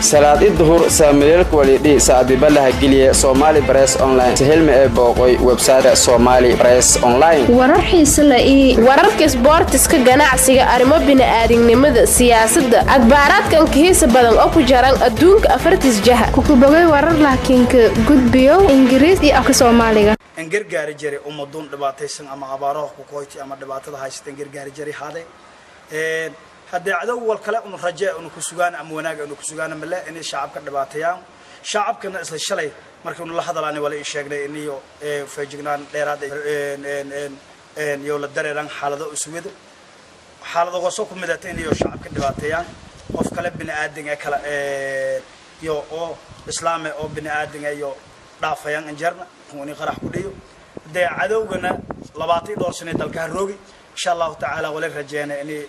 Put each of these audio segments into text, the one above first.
Salaad i duhur saamileelka walidhi saadibalaha geliye Somali Press Online sahelma ee booqoy website Somali Press Online. Warar xiise leh iyo wararka isboortiska, ganacsiga, arrimo bini'aadinimada, siyaasadda, akhbaaraadkan kahiisa badan oo ku jaran adduunka afartiis jaha. Kukubogay warar laakiinka gudbiyo Ingiriis iyo afka Soomaaliga. Aan gargaari jiray ummaduun dhibaataysan ama abaaraha ku koyti ama dhibaatada haysatan gargaari jiray haade. Haddee cadow wal kale unu raje unu ku sugaan ama wanaag unu ku sugaan male inay shacabka dhibaateeyaan. Shacabkana isla shalay markii unu la hadalaani wala ii sheegnay iniyo feejignaan dheeraad iyo la dareeraan xaalado usugada xaalado hoosoo ku midata inayo shacabka dhibaateeyaan, qof kale bini aadan ee kale iyo oo islaame oo bini aadan iyo dhaafayaan injarna ini qarax ku dhiyo. Dee cadowgana 22 sano dalka haroogi. Insha Allahu tacaala wala rajeena inay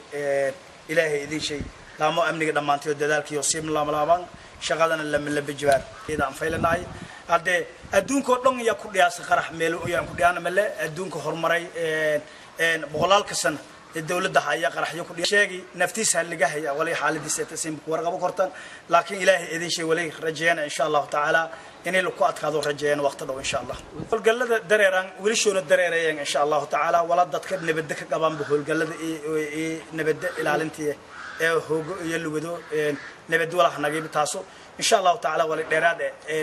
Ilaahay idin shay laamo amniga dhammaantayo dadaalkiiyo siim laamalaabaan shaqadana lamalabajibaar iyada aan faylanahay. Haddee adduunka oo dhan ayaa ku dhiyaasa qarax meel ayaan ku dhiyaana male. Adduunka horumaray boqolaalka sano ee dowladda ayaa qaraxyo ku sheegi naftiisa laga haya walay xaaladiisa tasiim ku warqabo kortan. Laakiin Ilaahay idin shay walay rajeena insha Allahu tacaala inay ku adkaado rajeeyaan waqti dhow insha Allah. Howlgallada dareeraan wiilashoona dareerayeen insha Allahu tacaala wala dadka nabadda ka qabaanba howlgallada iyo nabadda ilaalintii ee hoogo iyo lugado nabad walax nagayba taaso insha Allahu tacaala wala dheeraad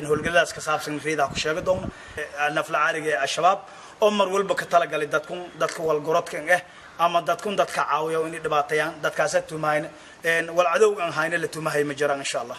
howlgalladaas ka saabsan riidaa ku sheegi doono. Nafla caariga ee Al-Shabaab oo mar walba ka talagalay dadkun dadka walgorodkan ama dadkun dadka caawiya inay dhibaateeyaan dadkaasa tuhmahayna wal cadowgan hayna la tumahay ma jiraan insha Allah.